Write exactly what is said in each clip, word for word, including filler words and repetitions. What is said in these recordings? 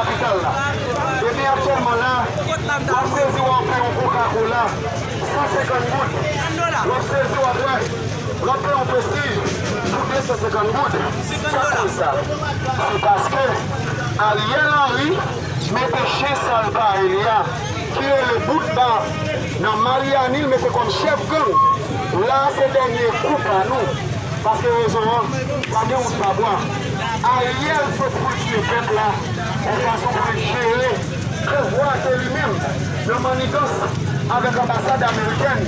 Kapital la. Epi aktyèlman la, w ap sezi w ap peye yon Coca-Cola san senkant goud. W ap sezi w ap wè, w ap peye yon Prestige pou de san senkant goud. Sa k koz sa? Se paske Ariel Henry mete chen sal parèy li a, ki rele Boutba nan Maryani, l mete kòm chèf gang. La a se dènye kou pa nou. Paske rezon an, pa gen wout pa bwa. Ariel soti pou l tiye pèp la, yon fason pou l jere pouvwa ke li menm, nan mannigans avèk anbasad amerikèn,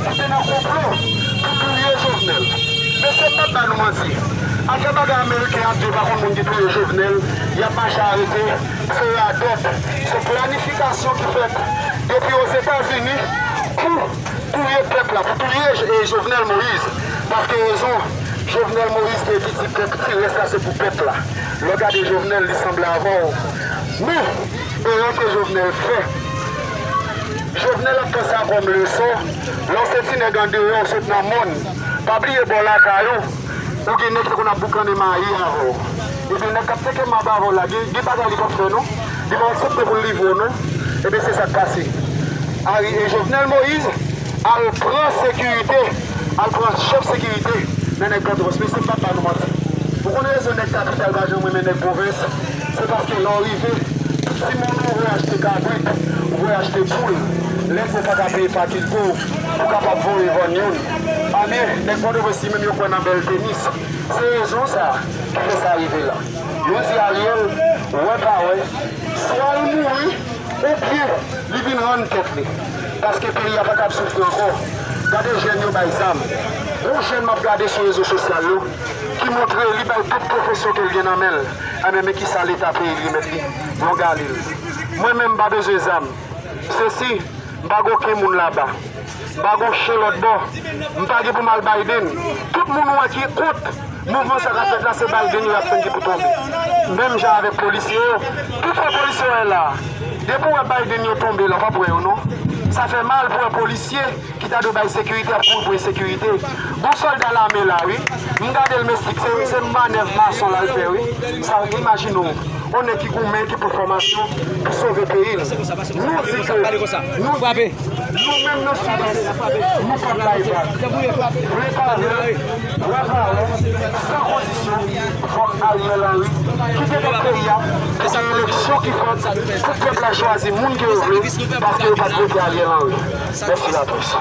ki te nan konplo pou touye Jovenel. Mesye, m p ap ba nou manti. Afè bagay ameriken ap di yo pa konn moun ki touye Jovenel, y ap mache arete, se radòt, se planifikasyon ki fèt depi Ozetazini pou touye pèp la, pou touye J-, e, Jovenel Moïse. Paske rezon, Jovenel Moïse te di ti pèp, ti rès la se pou pèp la. Lè w gade Jovenel, li sanble avè w. Men, erè ke Jovenel fè, Jovenel ap pran sa kòm leson. Lè w se ti nèg andeyò, w sot nan mòn, pa bliye bò lakay ou, ou gen nèg ki konn ap boukannen mayi avè w. Epi nèg k ap teke mab avè w la, gen, gen bagay li p ap fè non. Li p ap aksepte pou l livre w non. Ebyen se sa k pase. Ari, e Jovenel Moïse al pran sekirite, al pran chèf sekirite nan nèg Pòtoprens. Mesye, m p ap ba nou manti. Ou konn rezon nèg kapital pa janm renmen nèg pwovens? Se paske lè w rive, tout timoun ou voye achte kabrit, ou voye achte poul. Lè ke w pa ka peye fakilte w, ou kapab voye vann youn. Ebyen, nèg Pòtoprens li menm yo kwè nan bèl tenis. Se rezon sa a ki fè sa rive la. Yo di Ariel, wè pa wè, swa l mouri, oubyen li vin rann tèt li. Paske peyi a pa kab soufri ankò. Gade jèn yo bay zam. Yon jèn m ap gade sou rezo sosyal yo ki montre li bay tout pwofesyon ke l gen nan men l. Ebyen, men kisa Leta peyi l remèt li? Yon galil. Mwen menm, m pa bezwen zam. Sesi, m pa gen okenn moun laba. M pa gen chen lòt bò. M pa gen pou m al Biden. Tout moun ou wè ki kont mouvman sa k ap fèt la, se Biden yo y ap tann ki pou tonbe. Menm jan avèk polisye yo. Tout fwa polisye yo wè la, depi w wè Biden yo tonbe la, w p ap wè yo non. Sa fè mal pou wè polisye ki ta dwe bay sekirite ap kouri pou ensekirite. Gon sòlda lame la, wi. M gade l mestik, se, se manèv mason l al fè, wi. Sa, imajine w. Yon nèg ki goumen, ki pran fòmasyon pou sove peyi l. Nou di ke, nou di, nou menm nan Sidès, nou p ap bay vag. Vle pa vle, wè pa wè, san kondisyon, fòk Ariel Henry kite tèt peyi a, pou gen eleksyon ki fèt, pou pèp la chwazi moun ke yo vle, paske yo pa t vote Ariel Henry. Mèsi la près.